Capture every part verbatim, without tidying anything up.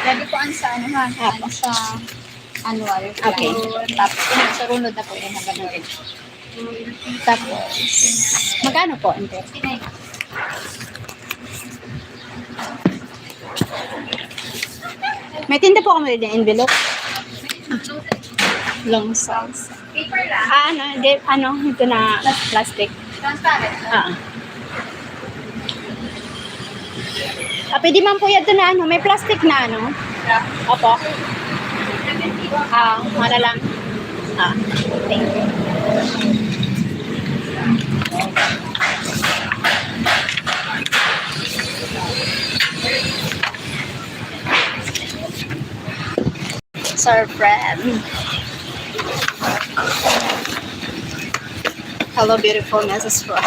Pwede po ang sa ano ha, Apo. Ang sa annual. Okay. Tapos, yun, sa runod na po yun, hanggang na rin. Tapos, magkano po, ante? May tinda po kami rin ng envelope. Long sauce. Paper lang. Ah, ano, hindi, ano, ito na plastic. Transparent. Ah. Ah, pwede man po yan ito na ano, may plastic na ano. Yeah. Opo. Ah, wala lang. Ah, thank you. Sir Fred. Hello, beautiful Missus Fred.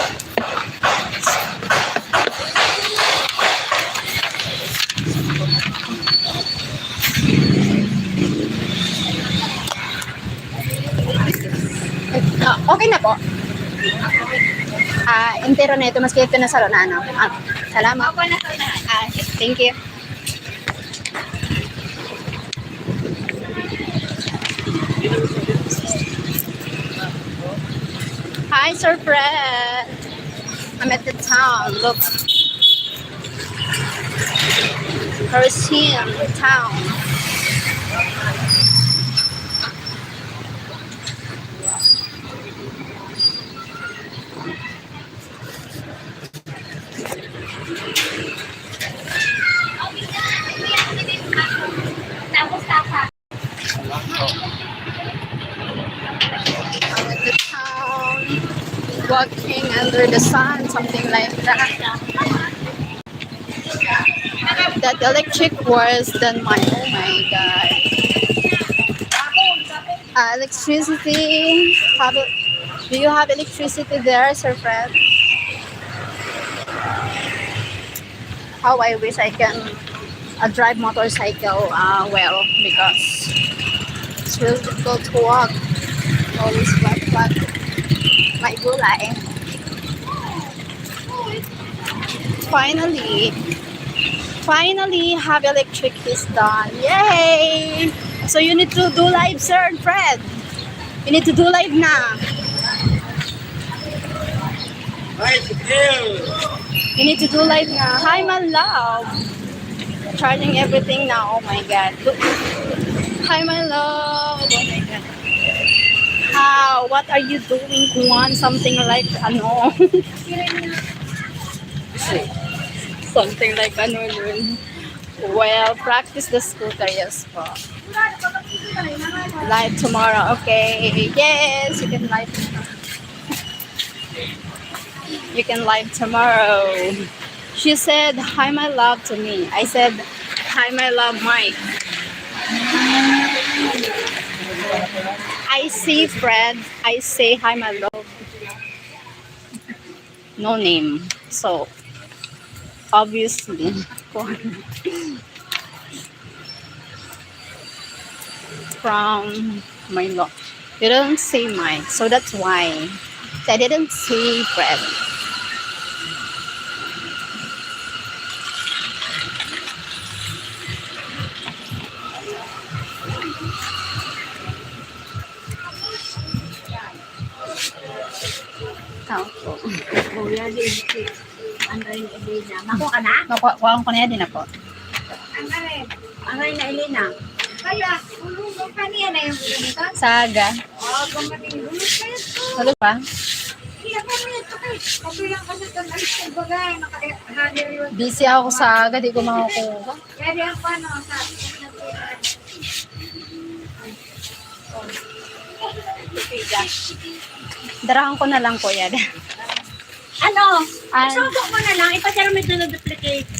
Ah, okay na po. Ah, entero na ito, maski ito na saro na ano. Ah, salamat. Ah, thank you. Hi, Sir Fred. I'm at the town. Look. Here's him, the town. At the town, walking under the sun, something like that. That electric worse than mine. Oh my God. Uh, electricity. Have, do you have electricity there, Sir Fred? How I wish I can uh, drive motorcycle uh, well because it's really difficult to walk. Always flat, flat. May gulay. Finally, finally have electric is done. Yay! So you need to do live, Sir Fred. You need to do live na. Bicycle! You need to do live na. Hi, my love. Charging everything now. Oh my God. Look. Hi, my love. Oh my God. How? What are you doing, Juan? Something like, ano? Something like, ano yun? Well, practice the scooter, yes po. Live tomorrow, okay. Yes, you can live. You can live tomorrow. She said, "Hi, my love," to me. I said, "Hi, my love, Mike." I see Fred. I say, "Hi, my love." No name. So, obviously, from my lo-, you don't say mine, so that's why I didn't say Fred. Tao po. Kuya, di, di. Ang rin, hindi na. Makuha ka na? Makuha, kuhaan ko na yan din ako. Ang rin. Ang rin na Elena. Kaya, ulong pa niya na yung ulong ka? Sa aga. Oh, kung mating gulo pa yun. Gulo pa? Hindi pa niya ito kay. Kapilang ka sa tanay. Kumbaga, naka-, hangin yun. Busy ako sa aga, di ko makakuha. Kaya di ako ano, sa Darahan ko na lang, kuya. Ano? Ah. Isubo mo na lang, ipadala mo ito na duplicate.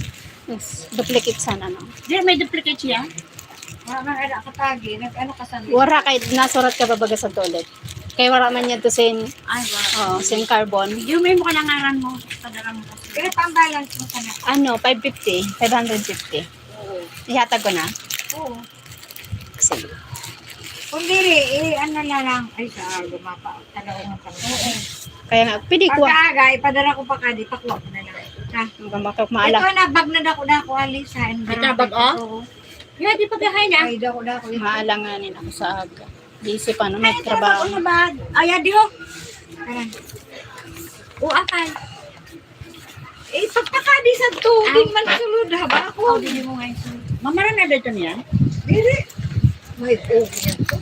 Yes, duplicate sana, no? Di, may duplicate siya? Wala man, ala ka tagi. Nag-ano ka sa Wara kay nasurat ka babaga sa toilet. Kay wala man yan to sin, Ay, wala. Oh, sin carbon. Yung may mo ka na ngaran mo, padala mo kasi. Pero pang-balance mo sana. Ano, five fifty, five hundred fifty. Oo. Ihatag ko na? Oo. Sige. Kung dili, eh, ano na lang. Ay, sa gumapa. Talaga nga pa. Oo. Kaya nga, pwede ko. Pagkaaga, ipadara ko pa ka, di pa ko na lang. Ha? Hanggang makak-, maala. Ito na, bag na dako-dako, Alisa. Ito na, bag, oh? Oo. Nga, di pa biyahe na. Ay, dako, dako. Maalanganin ako sa aga. Busy pa, no? Ay, trabaho. Nagtrabaho na ba? Ay, adi ho. Karan. O, akan. Eh, pagpakadi sa tubig, ah, man sulod, ha, ba ako? Oh, dili mo nga yung sulod. Mamaran na dito niya? Dili. May uwi yan to.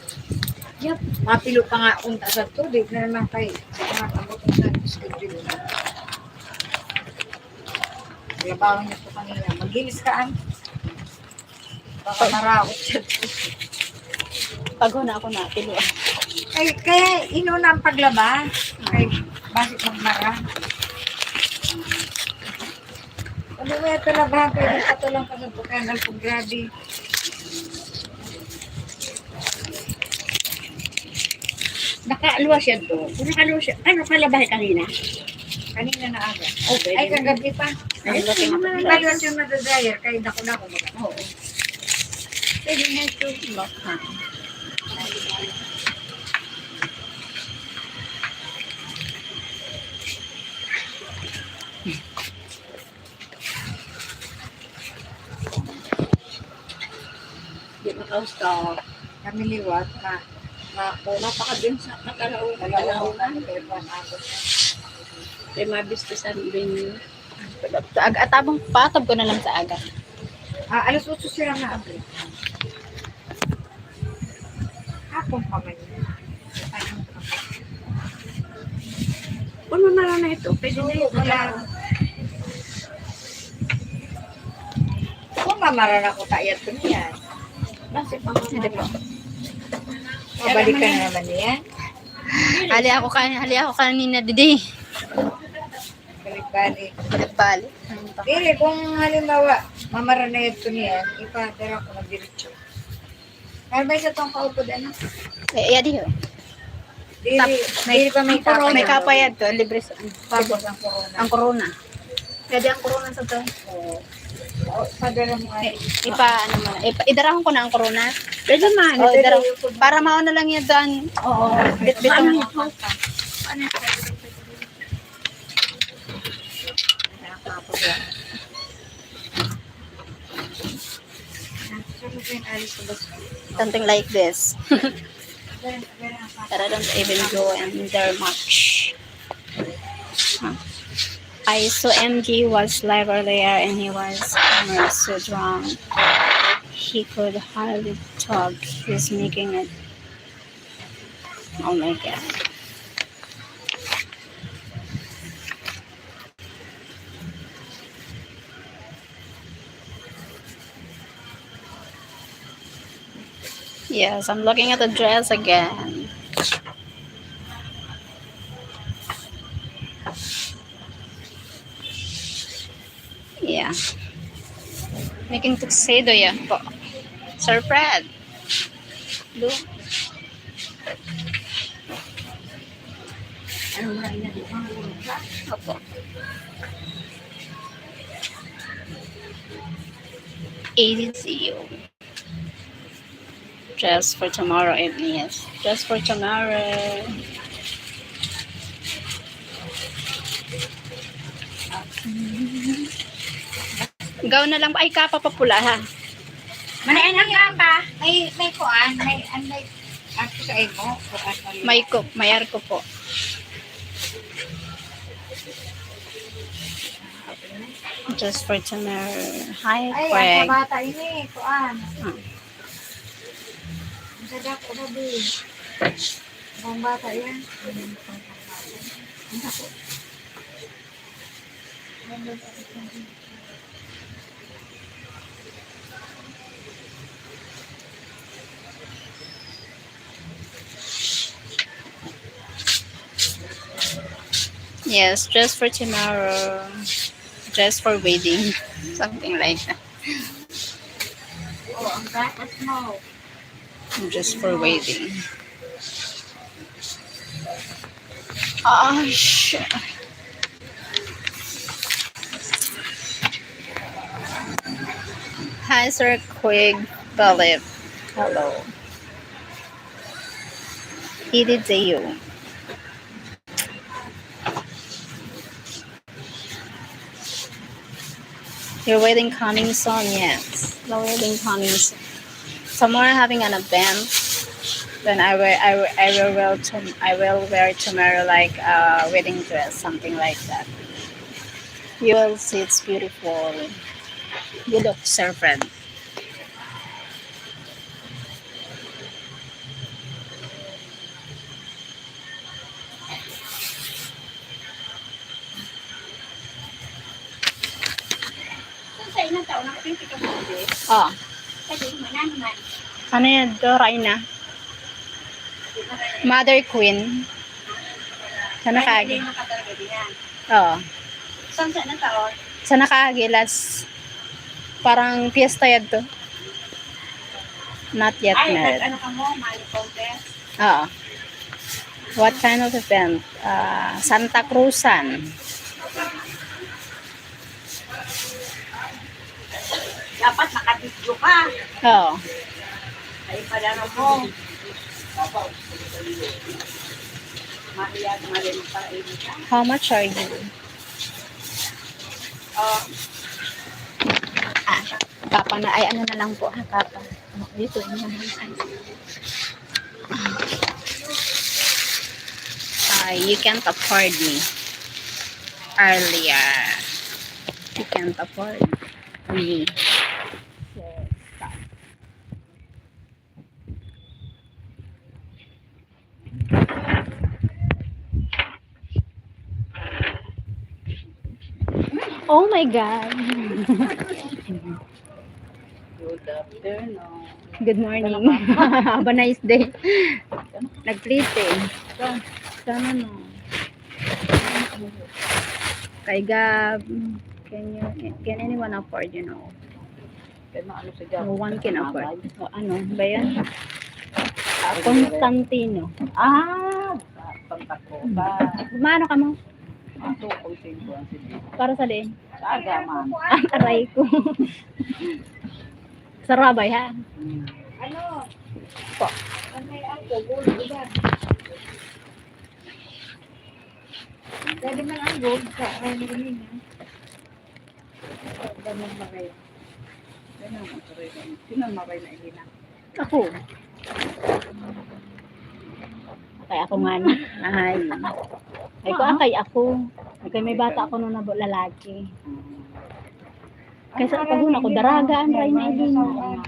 Yep. Mapilo pa nga kung ta sa tubig na naman kay mga kabot na sa schedule na. Trabaho niya po kanina. Maglinis ka, ah. Baka maraot siya. Pag huna ako na, pilo. Ay, kaya inuna ang paglaba. Ay, bakit magmara? Ano ba yung palabahan? Pwede pa to lang pag nagpagkanal kung grabe. Nakaluwas yan to. Kung nakaluwas yan, ano, kalabahe kanina? Kanina na aga. Okay. Ay, kagabi pa. Ay, kagabi pa. Di ba yun yung nadadryer? Kaya dako-dako ba? Oo. Pwede na ito. Lock na. Di makahusta. Kami liwat na, na, wala pa ka dun sa Matalao, Matalao. Kaya pa na ako. Kaya mabis ko sa venue. Sa aga, atabang patab ko na lang sa aga. Ah, alas otso sila na abri. Hapon pa man yun. Kung mamara na ito, pwede na yun. Wala. Kung mamara na ko, tayat ko niyan. Bakit pa mamara? Hindi po. Mabalik ka na naman niyan. Hali ako kan-, hali ako kanina, didi. Balik-balik. Balik-balik. Dili, kung halimbawa, mamara na yun ko niyan, ipadara ko na diretso. Ano ba isa tong kaupod, ano? Eh, iya, di yun. Dili, tap-, may, dili pa may ang corona, may kapay yan to, libre sa, tapos ang corona. Ang corona. Pwede ang corona sa to? Oo. O, padala mo nga. Eh, ipa, ano mo na, ipa, idarahon ko na ang corona. Pwede man. Oh, pwede idara-, yung food. Para mauna lang yan dyan. Oo. Bitbit mo. Ano? Ano yung pwede? Nakakapagod. Something like this. That I don't even go in there much. Huh. I saw M G was live earlier and he was, um, so drunk. He could hardly talk. He's making it. Oh my God. Yes, I'm looking at the dress again. Yeah. Making tuxedo yan po. Sir Fred. Look. Opo. Easy to you. Just for tomorrow evening, yes. Just for tomorrow. Gaw na lang. Ay, kapa pa pula, ha? Manay ang kapa. May, may kuan, may, an-, may, ako sa imo, kuan, may may kup, may arko po. Just for tomorrow. Hi, ay, Craig. Ang bata ini, kuan. Hmm. Ang sadako, sabi. Ang bata yan. Ang dako. Yes, dress for tomorrow. Dress for wedding. Something like that. Oh, ang gatas mo. Dress for wedding. Ah, shit. Hi, Sir Quig Philip. Hello. Idi Deo. Your wedding coming soon, yes. The wedding coming soon. Tomorrow having an event. Then I will, I will, I will wear tom- I will wear tomorrow like a wedding dress, something like that. You will see it's beautiful. You look serpent. Sa inang taon, nakapinti ka mo, eh. Oh. Sabi mo, "Nani man?" Ano yan? Ito, Raina. Mother Queen. Sana Ay, kagi. Hindi mo ka talaga diyan. Oo. Saan sa inang taon? Sana kagi, last. Parang fiesta yan to. Not yet Ay, married. Nag-ano ka mo? Mali contest? Oo. What kind of event? Ah, Santa Cruzan. Dapat nakabidyo ka. Oo. Ay, padala mo. Mahiya, mahiya pa, eh. How much are you? Oh. Ah, kapa na, ay, ano na lang po, ha, kapa. Oh, dito, yun na lang. Ay, you can't afford me earlier. You can't afford me. So, stop. Oh my God. Good afternoon. Good morning. Have a nice day. Nag-plete. Sa, sa ano, no? Kay Gab, can you, can anyone afford, you know? Kaya maano si Gab? No one can afford. O, ano ba yan? Ah, Constantino. Ah, sa Santa Cruz. Maano ka mo? Ang tukol sa inyo, ang sige. Para sa din? Sa agaman. Ah, aray ko. Sarabay, ha? Hmm. Ano? Po. Ano yung ako? Gold, iba. Pwede man ang gold sa ano yun, eh. Ganun ba kayo? Ganun ang tuloy ko. Sino ang mabay na ilinang? Ako. Kaya ako nga na. Ay. Ay ko, ah, kay ako. Kay may bata ako nung nabo lalaki. Kaysa pag una ko, daraga ang ray na ilinang.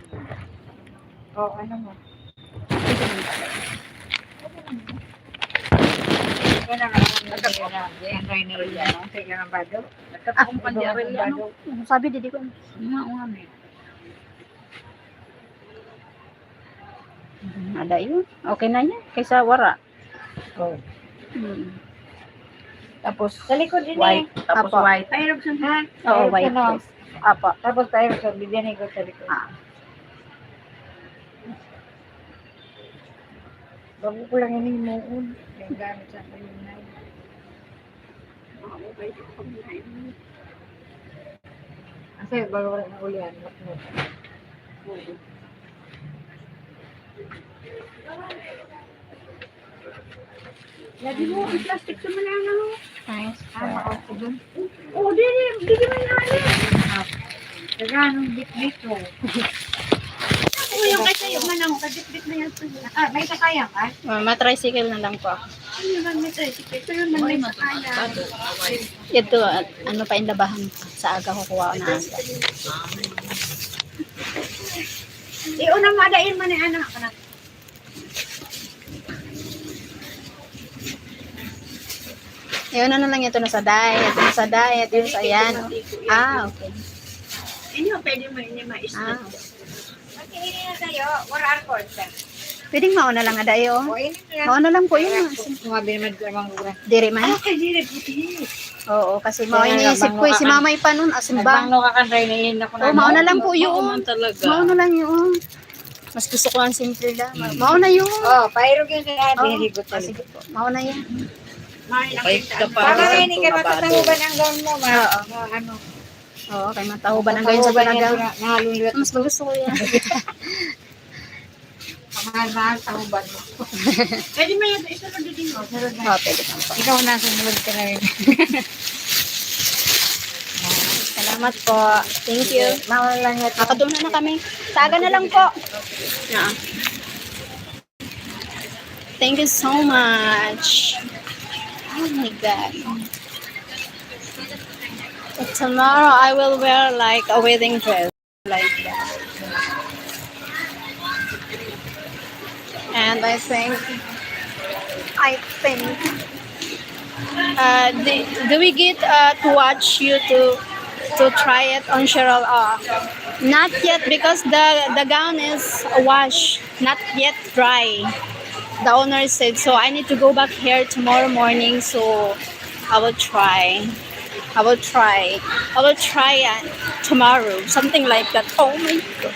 Oh, ano mo? Yan ang, ano, yan ang, yan ang, yan ang bado. Nagkataong pandiyaril, ano? Sabi, didi ko. Nga, nga, may. Ada yun. Okay na yan. Kaysa wara. Oh. Hmm. Tapos, sa likod din white. Eh. Tapos apo. White. Pahirap sa ha? Oo, pahirap white. Sa nose. Apo. Tapos pahirap sa bibyan ko sa likod. Ah. Bago ko lang ini himuon. Yung gamit sa akin yun na. Kasi bago wala na ulihan. Lagi mo, ang plastic sa mga ano. Thanks. Ah, makaw ko dun. Oo, di, di, di, di man yan. Taga anong bit-bit mo? Ako yung kay sa'yo man ang kabit-bit na yan. Ah, may sakayan ka? Ah, ma-tricycle na lang po ako. Ano naman may tricycle? Ito yun, may sakayan. Ito, at ano pa yung labahan ko. Sa aga ko kuha na aga. Iuna mo, adain mo ni anak. Yun, ano lang ito, nasa diet, nasa diet, yun sa yan. Ah, okay. Hindi mo pwede mo, hindi ma-stop. Ah. Pag hindi na sa'yo, wala ang corn. Pwedeng mauna lang, ada, eh, oh. O, ini na. Mauna lang po yun, ah. Sumabi naman ko, Mang Lura. Diri man. Ah, kay diri, puti. Oo, kasi mao iniisip ko, eh, si Mama Ipa nun, asin ba? Nagbangno ka kan Reyna, yun ako na. Oh, mauna lang po yun. Mauna lang yun. Mas gusto ko ang simple lang. Hmm. Mauna yun. Oh, pairog yun kaya, oh, diri ko talaga. Sige po. Mauna yun. Mauna lang. Para hindi ka matatahuban ang gown mo, ma. Oo. Ma-, ano. Oo, kay matauban ang ganyan sa talaga. Mas gusto ko yan. Mahal-mahal, tauban mo. Pwede mo yan, isunod din mo. Sunod na. Oo, pwede kang pa. Ikaw na, sunod ka na rin. Salamat po. Thank you. Mawala na. Nakaduna na kami. Saga na lang po. Yeah. Thank you so much. Oh my God. But tomorrow I will wear like a wedding dress like that. And I think, I think, uh, do, do we get uh, to watch you to to try it on Cheryl? Uh, not yet because the the gown is wash, not yet dry. The owner said so. I need to go back here tomorrow morning, so I will try. I will try. I will try uh, tomorrow, something like that. Oh my God.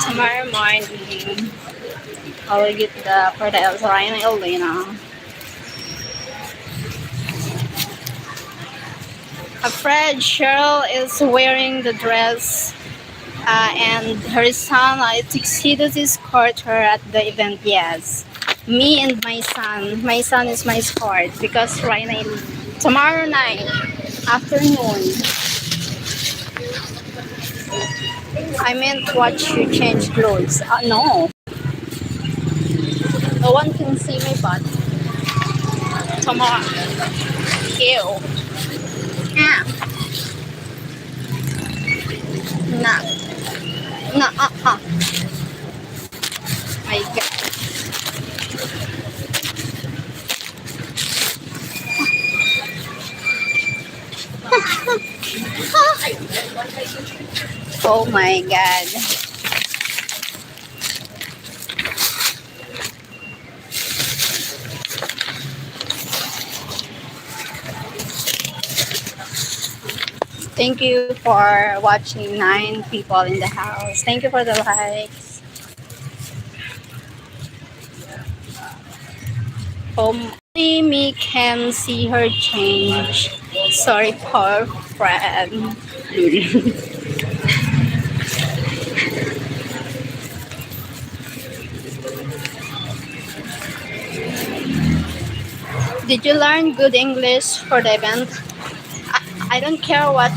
Tomorrow morning, I will get the for the Elsa Ryan Elena. Afraid Cheryl is wearing the dress uh, and her son uh, tuxedo escort her at the event. Yes, me and my son. My son is my escort because right now, tomorrow night, afternoon. I meant watch you change clothes. Uh, no. No one can see my butt. Come on. Ew. Ah. Na. Na, ah, ah. My God. Oh my God. Thank you for watching, nine people in the house. Thank you for the likes. Only me can see her change. Sorry, poor friend. Did you learn good English for the event? I, I don't care what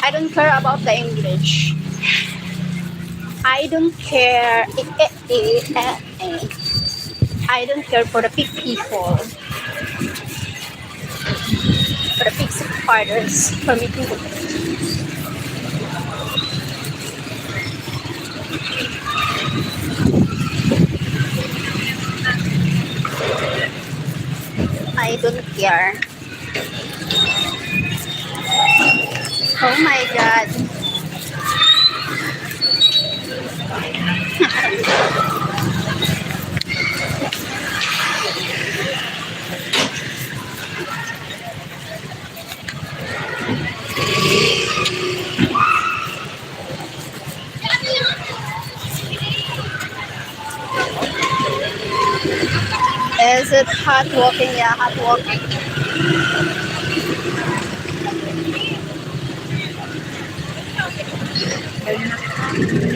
I don't care about the English. I don't care. Eh, eh, eh, eh, eh. I don't care for the big people. For the big supporters. For me to I don't care. Oh my God. Is it hot walking? Yeah, hot walking.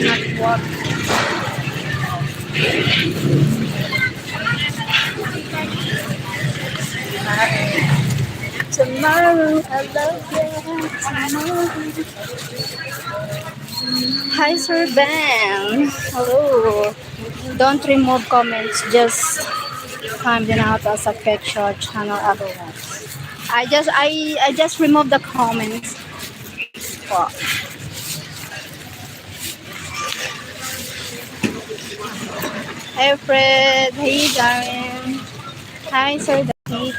Hot walking. Tomorrow, I love you. Tomorrow. Hi, Sir Ben. Hello. Don't remove comments. Just find them out as a picture channel otherwise. I just I I just remove the comments. Po. Hey, Fred. Hey, Darren. Hi, Sir Daniel.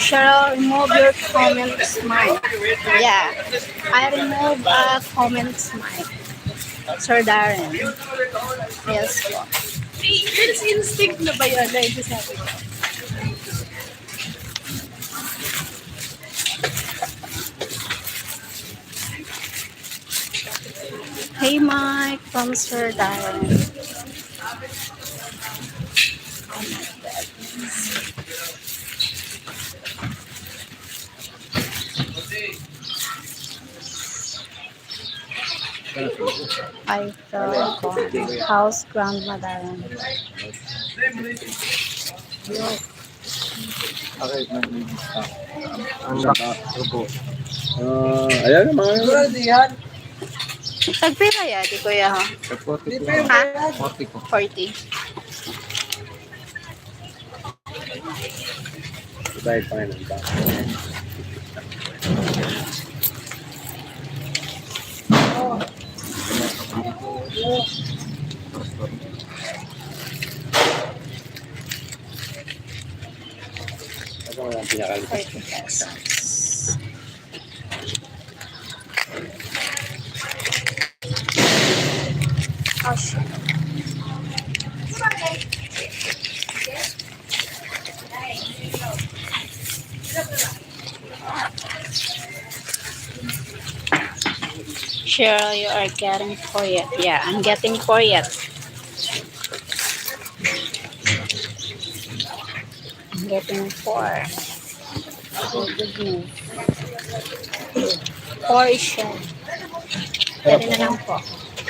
Cheryl, remove your comments, mine. Yeah. I remove uh, comments, mine. Sir Darren. Yes po. It's instinct na ba yan? Ay, sabi ko. Hey, Mike, from Sir Darren. Ay, so, house grandma Darren. Okay, nag-release na. Ang back. Opo. Ah, ayan, mga Tagpira ya, di kuya, ha? Forty po. Ha? Forty po. Forty. Dahil pa ngayon ba? Ano ang pinakalit? Forty pesos. Oh, shit. Cheryl, you are getting poor yet. Yeah, I'm getting poor yet. I'm getting poor. Oh, good news. Poor is siya. Pwede na lang po.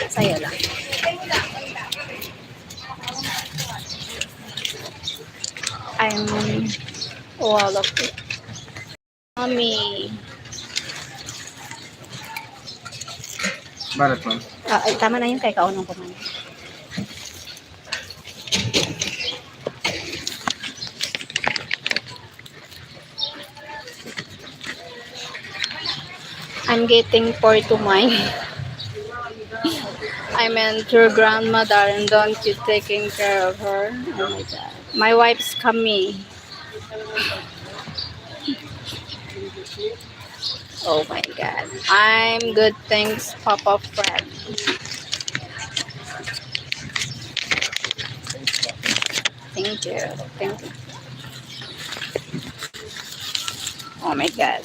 Sa'yo lang. I'm all of it. Mommy. Bakit, ma'am? Ah, ay, tama na yun kay kaunong ko man. I'm getting poor to mine. I meant your grandmother and don't you taking care of her? Oh my God. My wife's coming. Oh my God. I'm good, thanks, Papa Fred. Thank you. Thank you. Oh my God.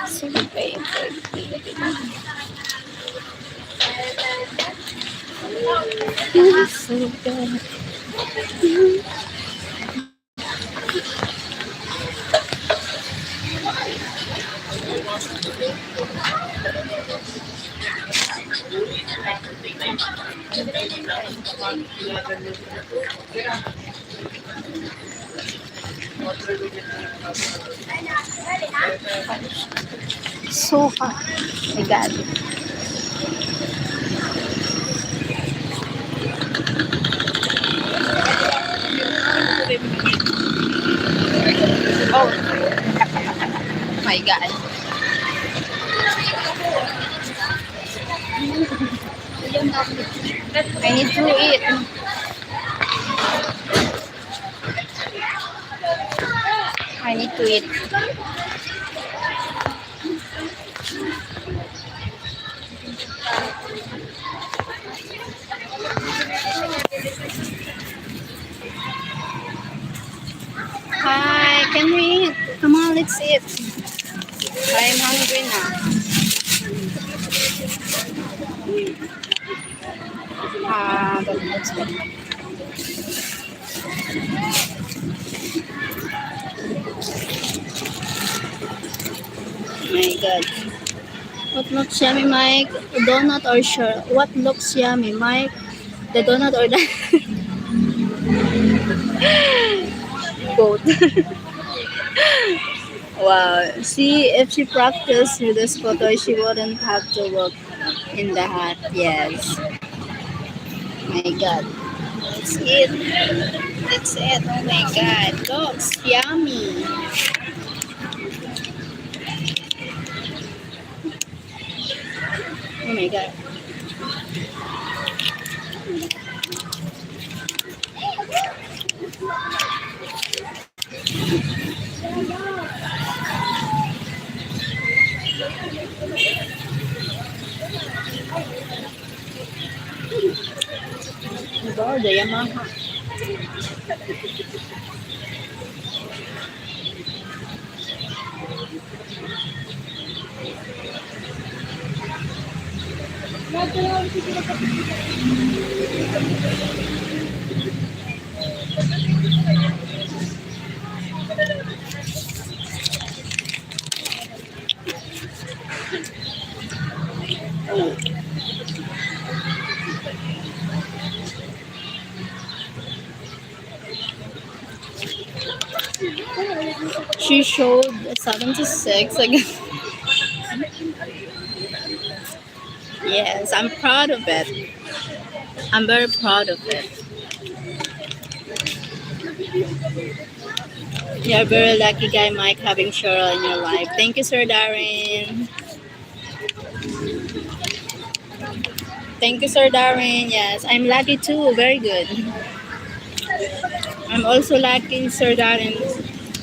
Sino ba yung pwede? Sino ba? Suka. My God. Oh. My God. I need to eat. I need to eat. Hi, can we eat? Come on, let's eat. I'm hungry now. Ah, don't, don't. My God. What looks yummy, Mike? Donut or sure? What looks yummy, Mike? The donut or the both? Wow. See, if she practiced with this photo, she wouldn't have to work in the hot. Yes. My God. That's it. That's it. Oh my God. Looks yummy. Oh my God. Diba? The Yamaha. She showed seventy-six again. Yes, I'm proud of it. I'm very proud of it. You're a very lucky guy, Mike, having Cheryl in your life. Thank you, Sir Darren. Thank you, Sir Darren. Yes, I'm lucky too. Very good. I'm also lucky, Sir Darren,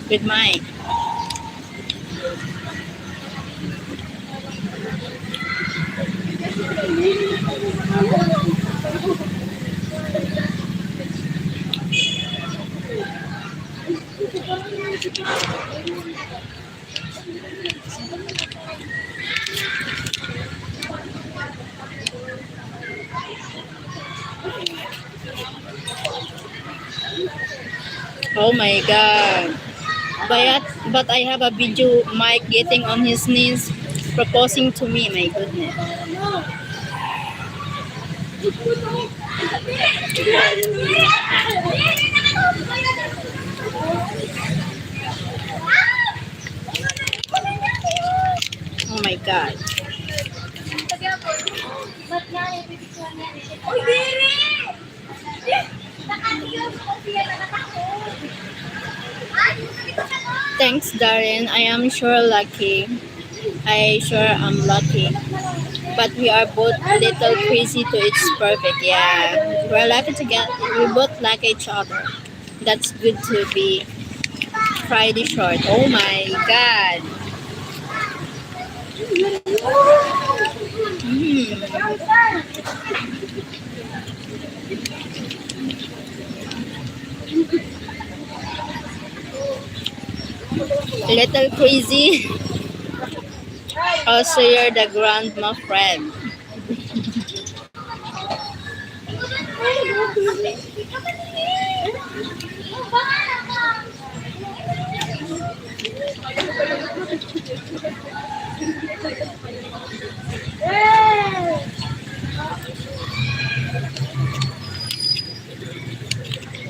with Mike. Oh my God. But, but I have a video, Mike getting on his knees, proposing to me. My goodness. Oh my God. Thanks, Darren. I am sure lucky. I sure am lucky. But we are both little crazy to it's perfect. Yeah. We're lucky to get, we both like each other. That's good to be Friday short. Oh my God. Mm. Little crazy. Also, you're the grandma friend.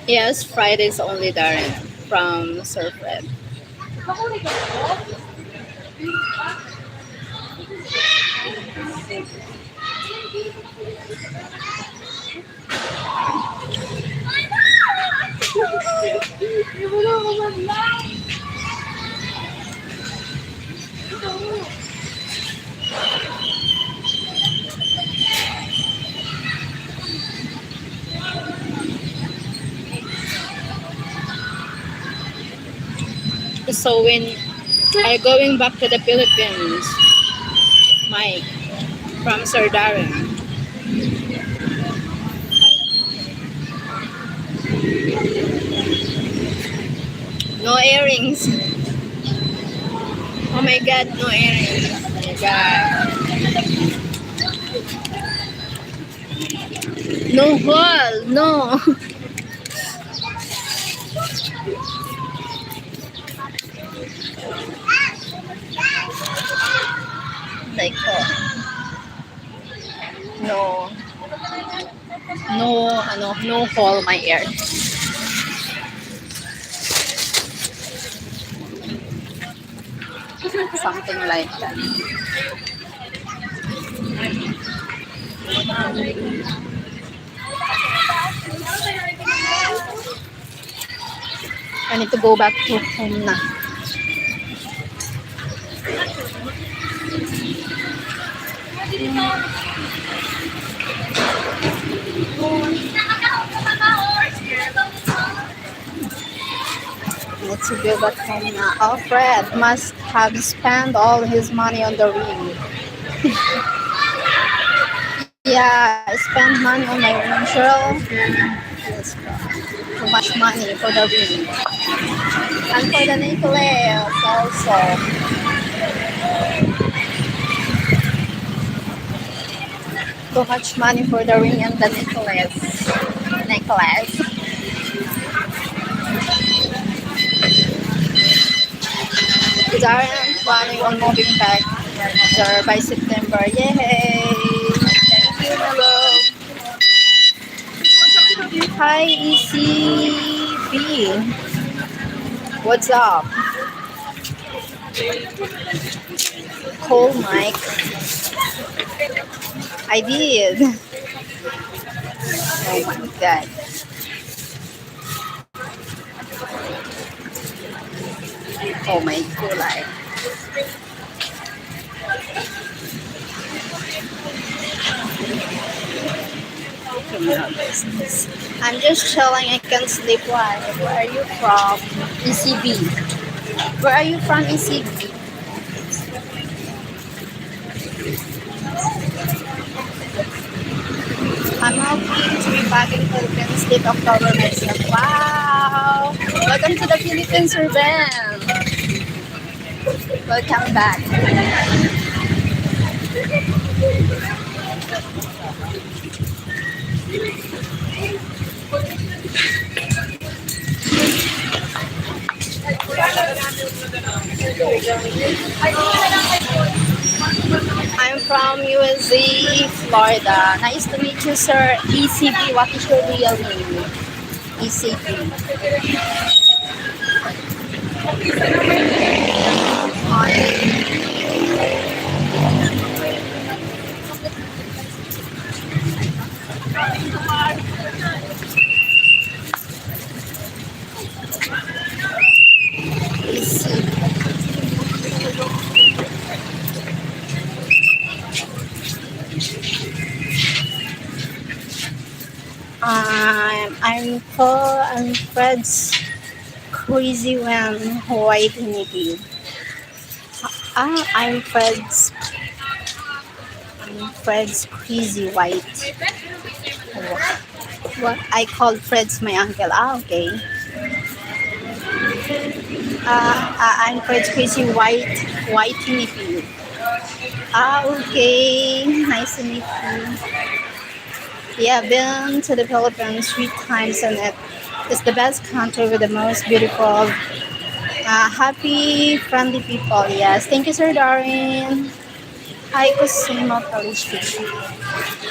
Yes, Fridays only, Darren, from Sir Fred. So when are you going back to the Philippines, Mike, from Sir Darren? No earrings. Oh my God, no earrings. Oh my God. No hole, no. Like, oh. No. No, ano, no hole my ear. Something like that. I need to go back to home na. Let's go back home na. Alfred must have spent all his money on the ring. Yeah, I spend money on my ring, Cheryl. Let's go. much money for the ring. And for the necklace also. Too much money for the ring and the necklace. Necklace. Darren planning on moving back there by September. Yay! Thank you, my love. Hi, E C B. What's up? Call Mike. I did. Oh my God. Oh my God. I'm just chilling. I can't sleep. Why? Where are you from? E C B. Where are you from, E C B? I'm hoping to be back in Philippines this October next year. Wow! Welcome to the Philippines, Ruben! Welcome back. I'm from U S A, Florida. Nice to meet you, sir. E C B, what is your real name? E C B. Um, I'm Paul, I'm Fred's crazy one, white nipple. Ah, I'm Fred's, I'm Fred's crazy white. What? I called Fred's my uncle. Ah, okay. Ah, ah, I'm Fred's crazy white, white nipple. Ah, okay. Nice to meet you. Yeah, been to the Philippines three times, and it is the best country with the most beautiful, uh, happy, friendly people. Yes, thank you, Sir Darren. Hi, Cosimo Fellowship.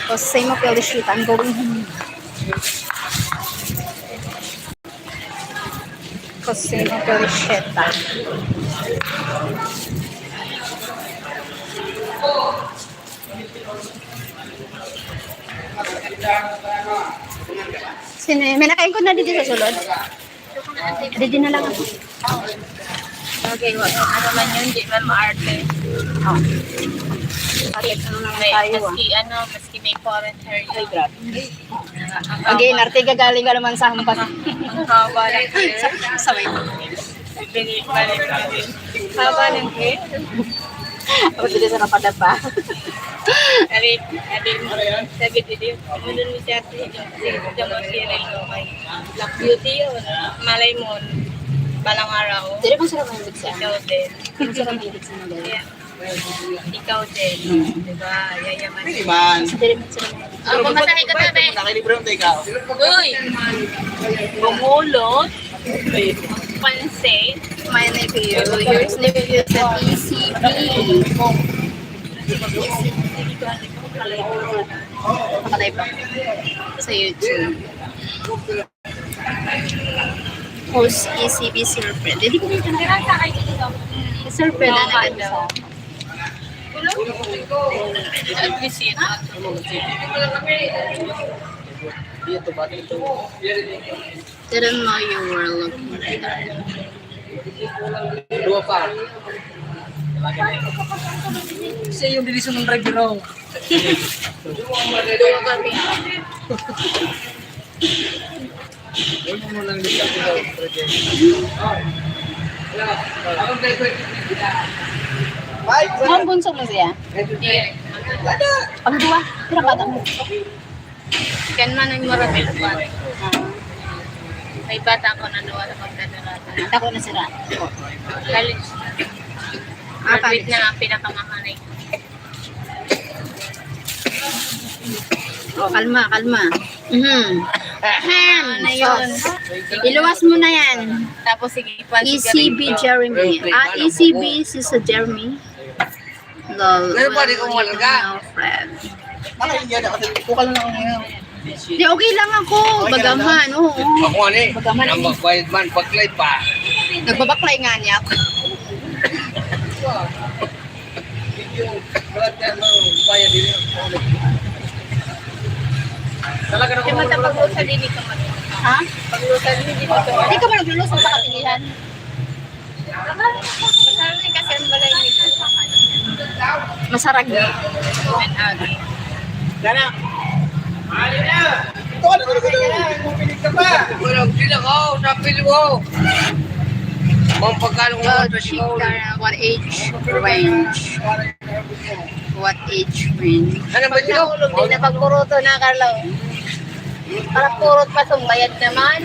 Cosimo Fellowship, I'm going home. Cosimo Fellowship. Sino yun? May nakaingkod na dito sa sulod? Dito na lang ako. Okay, wa-, ano man yun, di man maarte. Oh. Bakit ano naman tayo, ah? Maski ano, maski may foreign hair yun. Ay, grabe. Okay, narte ka galing ka naman sa hampas. Ang haba ng hair. Sa, sa may Balik, balik, balik. Haba ng hair. Ako dito sa kapadapa. Ari, ari, sabi dito, "Ano mo siya, si, si, si Jamon Cyril, no? May Black Beauty yun. Malay mo, balang araw." Diri mo sila mahilig sa Ikaw din. Diri mo sila mahilig sa mga Yeah. Ikaw din. Di ba? Yayaman. Pwede man. Sa diri mo sila mahilig. Pero Ako, ba't, masahe ka ba't pa, be. Nakilibre ang take out? Uy! Bumulot. Pansit. My nephew, yours nephew sa E C B. Nakalive pa sa YouTube. Host E C B, Sir Fred. Hindi ko dito na. Sir Fred, ano ka daw? At least yun. Didn't know you were looking. Dua pa. Siya yung division ng driver, oh. Dua kami. Huwag mo lang dito, ikaw, driver. Ang bunso mo siya? Hindi. Pang duwa. Pira bata mo? Kan man ang marami. Ah. May bata ko na nawala pagkadarata. Tako na sila. College. Ah, Graduate college. Na ang pinakamahalay. Oh, kalma, kalma. Mhm. Ahem. Ano yun? Sos. Iluwas mo na yan. Tapos sige pa. E C B Jeremy. Ah, E C B si Sir Jeremy. Lol. Pero pwede kong Well, umalarga. No, friend. Nakahiya na kasi. Bukal na lang ngayon. Di, okay lang ako. Bagaman, oo. Ako ano eh. Bagaman. Ang magbayad man, baklay pa. Nagbabaklay nga niya ako. Yung brad na ano, bayad din yun. Talaga na Kaya matapag sa dili ka man. Ha? Pag-usan, hindi ko ito. Hindi ka ba nagluluto sa katigihan? Masarap kasi ang balay nito. Masarag niya. Ang agi. Sana. Ito ka na talaga doon. Mapinig ka pa. Walang sila ka, sa pili ko. Mga pagkano ko Well, sa chicken, what age range? What age range? Ano ba Pag ito? nahulog, di na pagpuruto na, Carlo. Para purot pa, sumbayad naman.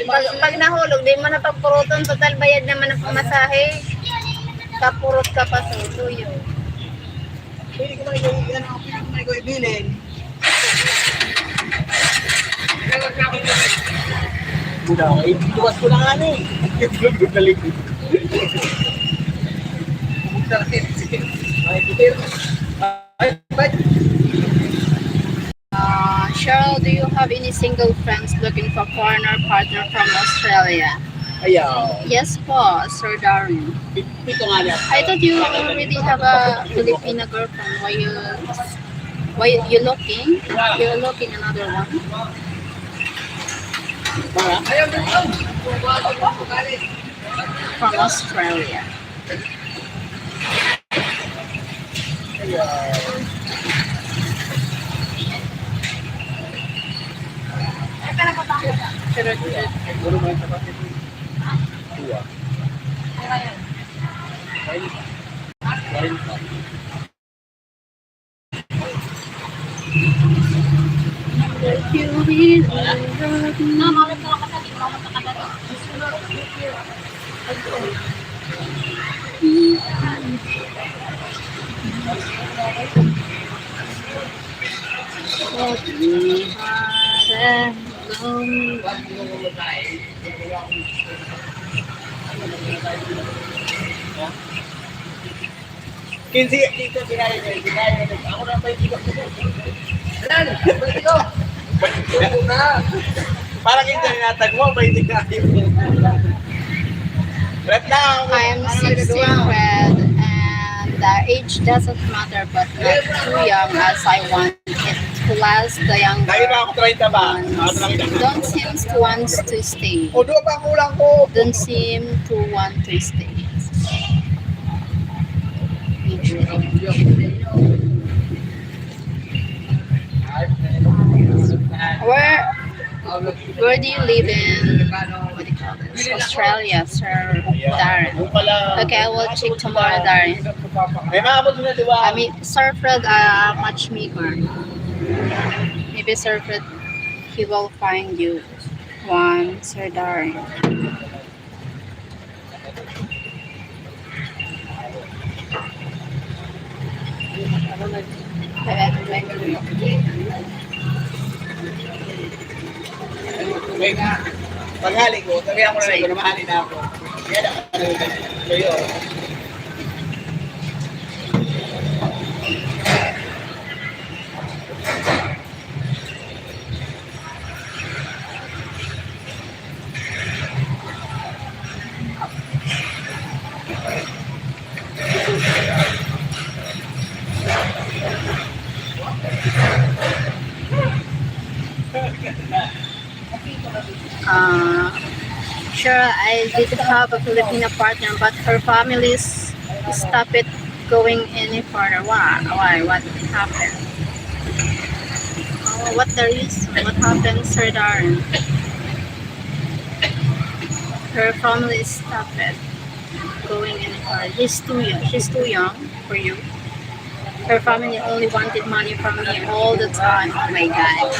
Pag, pag nahulog, di mo na pagpuruton. Total, bayad naman ang pamasahe. Kapurot ka pa, susuyo. Pwede ko ba ito, ano, pwede ko ba ito ibilin? Buda, eh, tuwas ko na nga ni. Balik. Ay, putir. Ay, ay. Uh, Cheryl, do you have any single friends looking for foreigner partner from Australia? Ayaw. Yes po, Sir Darren. Ito nga niya. I thought you already have a Filipina girlfriend. Why you, why you looking? You're looking another one Para? Ayaw, ayaw. from Australia. Kinsi, kinsi, binayo niya, binayo niya. Ako na pa yung tigas ko. Ayan, pwede ko. Pwede ko na. Parang yung tinatag mo, pwede ka. Right now, I'm sixteen, Fred, and the age doesn't matter, but not too young as I want it to last. The young Dahil na ako treinta ba? Mga ones treinta. Don't seem to want to stay. O, doon pa ang kulang ko. Don't seem to want to stay. Where, where do you live in, what do you call this? Australia, Sir Darren. Okay, I will check tomorrow, Darren. May mga abot na, di ba? I mean, Sir Fred, uh, matchmaker. Maybe Sir Fred, he will find you one, Sir Darren. May nga, paghali ko, sabi ako na rin, mahali na ako. Kaya na, kayo. Uh, sure, I did have a Filipino partner, but her families stop it going any further. Why? Why? What happened? Oh, what the reason? What happened, Sir Darren? Her family stopped it. going anywhere. He's too young. She's too young for you. Her family only wanted money from me all the time. Oh my God.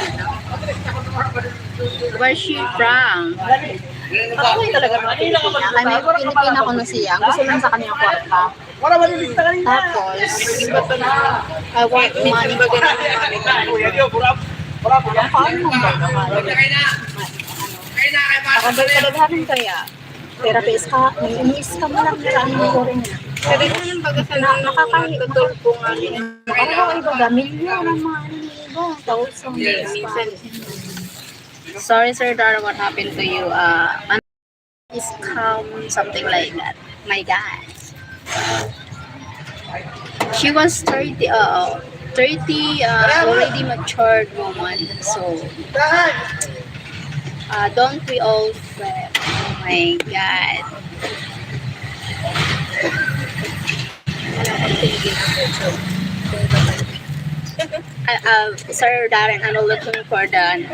Where's she from? Ako yung talaga mga Pilipina. Ay, may Pilipina ko na siya. Ang gusto lang sa kanya kwarta. Tapos, I want money. Paano mo ba? Kadagdagan kaya? Therapist ka, may ini-scam mo lang, kailangan mo ko rin. Pwede mo nang pagkasalan ng mga katulpo nga. Ano ba iba? Milyon ang mga ano ng iba. Thousand. Minsan. Sorry, Sir Dara, what happened to you? Uh, ano, scam, something like that. My God. She was thirty, uh, thirty, uh, already matured woman. So, uh, don't we all fret? Oh my God. Uh, uh, Sir Darren, I'm looking for the, ano,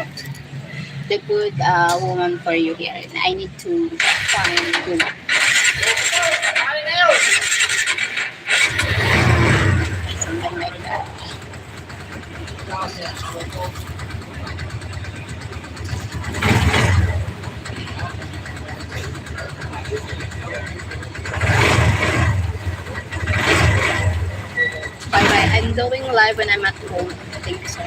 the good, uh, woman for you here. I need to find good. Something like that. Bye bye. I'm doing live when I'm at home. Thank you, sir.